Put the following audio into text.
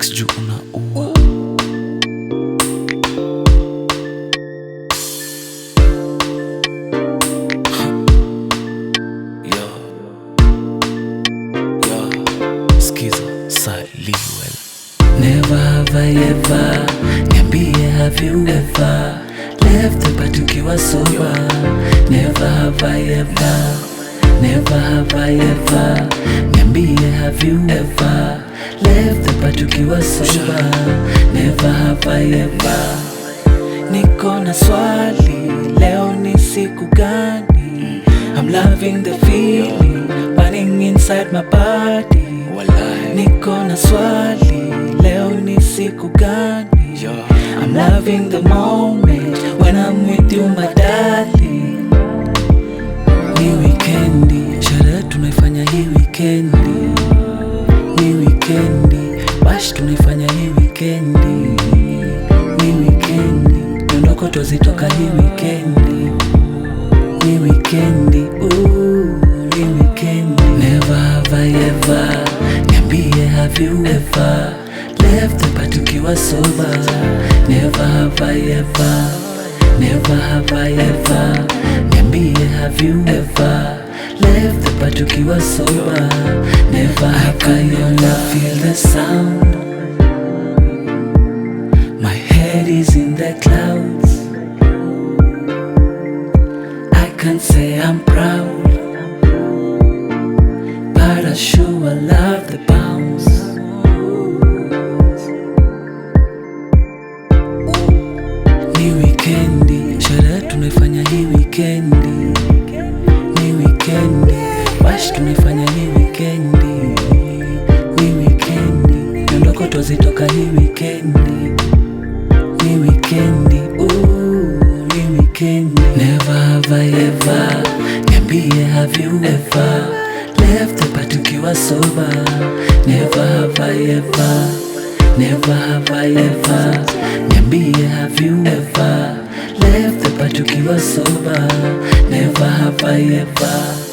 Relax juu unaua. Yo, yo, skiza Saliwell. Never have I ever, niambie have you ever left the party ukiwa sober? Never have I ever, never have I ever, niambie have you ever left the party ukiwa sober? Never have I ever. Niko na swali, leo ni siku gani? I'm loving the feeling burning inside my body. Niko na swali, leo ni siku gani? I'm loving the moment when I'm with you, my darling. Ni wikendi, sherehe tunaifanya hii wikendi. Ni wikendi, bash tunaifanya hii wikendi. Ni wikendi, miondoko twazitoka hii wikendi. Ni wikendi, ooh, ni wikendi. Never have I ever, niambie have you ever left the party ukiwa sober? Never have I ever, never have I ever, niambie have you ever left the party ukiwa sober? Never have I ever. Feel the sound. My head is in the clouds. I can't say I'm proud, but I sure love the bounce. Ni wikendi, sherehe tunaifanya hii wikendi. Ni wikendi, bash tunaifanya hii wikendi. Ni wikendi, miondoko twazitoka hii wikendi. Ni wikendi, ooh, ni wikendi. Never have I ever, niambie have you ever left the party ukiwa sober? Never have I ever, never have I ever, niambie have you ever left the party ukiwa sober? Never have I ever.